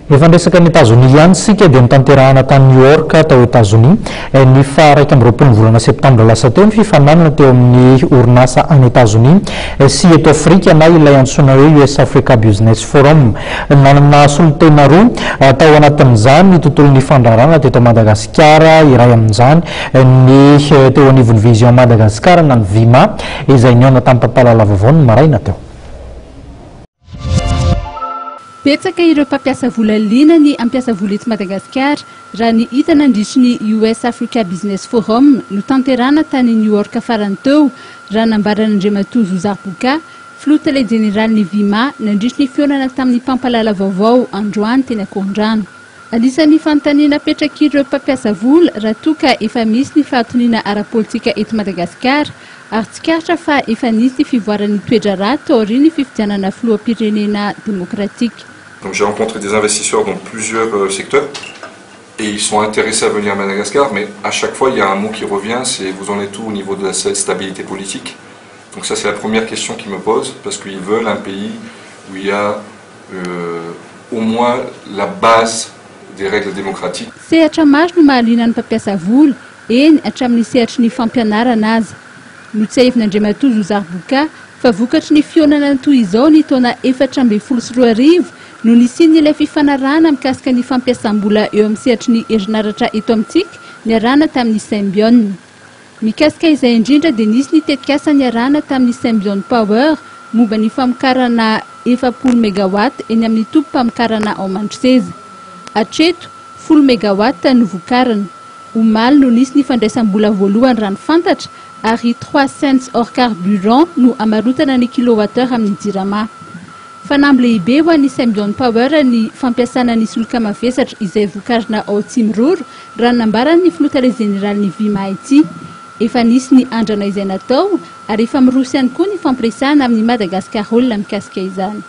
Efa niresaka an'i Etazonia ihany isika dia notanterahana tany New York tao Etazonia ny faha 21 ny volana septambra lasa teo ny fifaninanana teo amin'ny orinasa any Etazonia sy eto Afrika na ilay antsoina hoe US Africa Business Forum. Nanana solontena roa tao anatin'izany ny tontolon'ny fandraharahana teto Madagasikara, iray amin'izany ny teo anivon'ny Vision Madagascar na ny VIMA izay nihaona tamin'ny mpampahalala vaovao ny maraina teo. Betsaka ireo mpampiasa vola liana ny hampiasa vola eto Madagasikara, raha ny hita nandritry ny US Africa Business Forum notanterahana tany New York farany teo, raha nambaran'Andriamatoa Zozar Boka, Filoha Tale Jeneralin'ny VIMA, nandritry ny fihaonana tamin'ny mpampahalala vaovao androany teny Ankorondrano. Anisan'ny fanontaniana apetrak'ireo mpampiasa vola raha toa ka efa misy ny fahatoniana ara-politika eto Madagasikara ary tsikaritra fa efa nisy ny fivoaran'ny toe-draharaha taorian'ny fifidianana filoham-pirenena demokratika. Donc j'ai rencontré des investisseurs dans plusieurs euh, secteurs et ils sont intéressés à venir à Madagascar, mais à chaque fois il y a un mot qui revient, c'est vous en êtes où au niveau de la stabilité politique Donc ça c'est la première question qu'ils me posent, parce qu'ils veulent un pays où il y a euh, au moins la base des règles démocratiques. Sehatra maro no mahaliana ny mpampiasa vola, eny hatramin'ny sehatry ny fampianarana aza. Notsiahivin'Andriamatoa Zozar Boka fa vokatry ny fihaonana toy izao ny taona 2014 no nisian'ilay fifanarahana mikasika ny fampiasam-bola eo amin'ny sehatry ny herinaratra eto amintsika niarahana tamin'ny Symbion. Mikasika izay indrindra dia nisy ny tetikasa niarahana tamin'ny Symbion Power momba ny famokarana 40 megawatt eny amin'ny tobim-pamokarana ao Mandroseza. Hatreto, 10 megawatt no vokarina. Omaly no nisy ny fandraisam-bola voalohany raha ny fantatra ary trois cents hors carburant no hamarotana ny kilowattheure amin'ny Jirama. Fanamby lehibe ho an'ny Symbion Power ny fampiasana ny solika mavesatra izay vokarina ao Tsimiroro, raha ny nambaran'ny filoha tale jeneralin'ny Vima ity. Efa nisy ny andrana izay natao ary efa miroso ihany koa ny fampiresahana amin'ny Madagascar Oil mikasika izany.